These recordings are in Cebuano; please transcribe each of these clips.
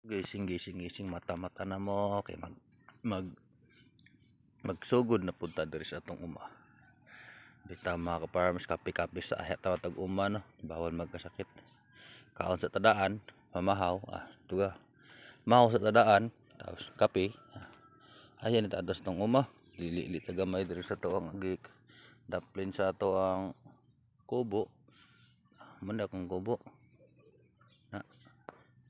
Gising gising gising, mata mata na mo kay mag mag magsugod na punta diri sa atong uma. Bitaw mga ka-farmers, kape-kape sa ahya ta tag uma no, bawal magkasakit. Kaon sa tadaan, mamahaw, tuga. Mahaw sa tadaan, tapos kape. Ayan ita atos tong uma. Dili li tagamay diri sa to ang agik. Daplin sa ato ang kubo. Man akong kubo. Na.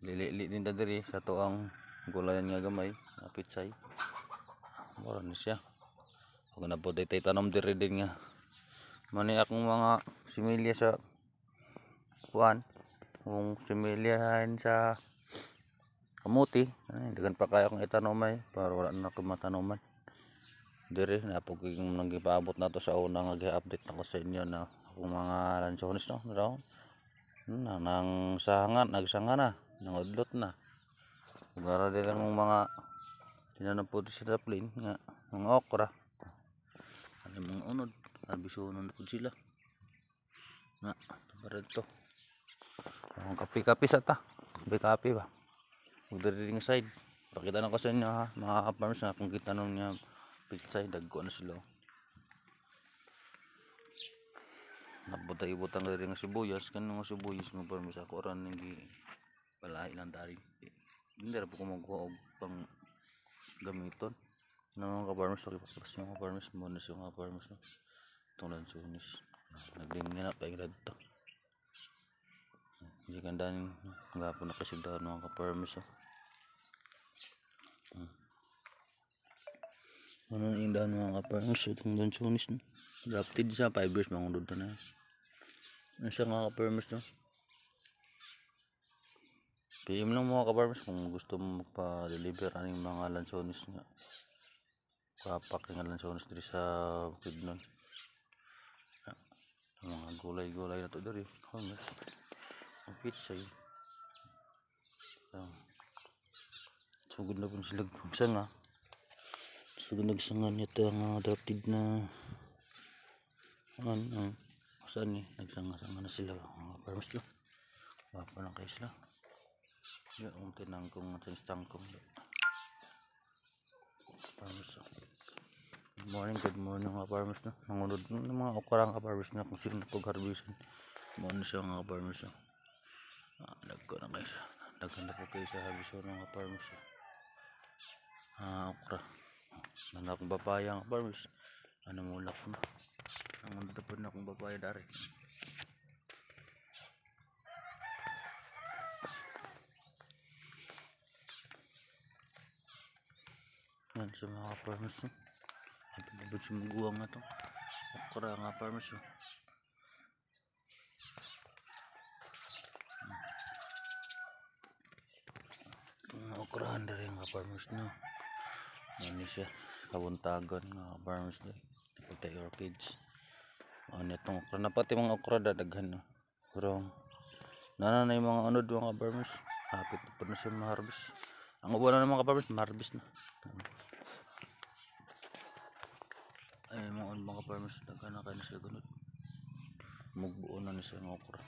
Lili-li din ta diri sa to ang gulayan nga gamay, nga pitsay. Mura ni siya. Ug na po tay tanom diri din nga. Mani akong mga similya sa kuan, kung similyahan sa kamuti, ay, dagan pa kayo akong itanom ay, para wala na akong matanoman. Diri na po kung nanggipaabot na to sa una nga gi-update nako sa inyo na akong mga lansones no, raw. Na nang sanga, nagsanga na, nangudlot na. Ug ara diri ang mga tinanom po sa daplin nga mga okra. Ano mga unod, arbisunon na po sila. Na, para dito. Ang kape-kape sa ta. Kape-kape ba. Ug diri nga side. Pakita na ko sa inyo ha, mga ka-farmers na kung gitanom niya pitsay, dagko na sila. Nabutay ibutang diri nga sibuyas, kanang nga sibuyas mga farmers ako ran ning gi palahi lang dari. Hindi ra po ko magkuha og pang gamiton. No mga ka-farmers, okay pa mga ka-farmers, mo na siya mga ka-farmers no. Itong lansones. Nagling na pa yung to. Hindi ganda ning gapo na kasi daw mga ka-farmers oh. Ano yung daan mga ka-farmers, itong lansones no. Drafted siya, 5 years mangundod na na. Ano siya mga ka-farmers no. PM lang mga ka-farmers kung gusto mo magpa-deliver aning mga lansones nga. Kapak nga lansones diri sa Bukidnon. Mga gulay-gulay na to diri, farmers. Ang pitsay. So, sugod na po sila sanga. Sugod nagsanga nito ang drafted na ano, saan ni nagsanga-sanga na sila mga farmers lo. Wapo lang kayo sila. Yung tinangkong at tangkong farmers. Oh. Good morning mga farmers no. Nangunod ng mga okra nga farmers na kung sino pag harvestin. Mo na siya mga farmers no. Nagko na kayo sa daghan na po kayo sa harvest mga farmers. Oh. Okra. Nana akong papaya mga farmers. Ano mulak na. Nangunod na po na akong papaya dari. Yan sa mga farmers no. Ito ba sumuguang na to? Okra nga farmers oh. Itong mga okrahan dari nga farmers no. Yan siya. Kabuntagon nga farmers no. Napagtay orchids. Ano itong okra. Napati mga okra dadaghan no. Pero nana na yung mga unod mga farmers. Hapit na po na siya ma-harvest. Ang uban na mga farmers, ma-harvest na. Ay mga unod mga farmers, daghan na kayo na sila ganun. Mugbuo na siya ng okra.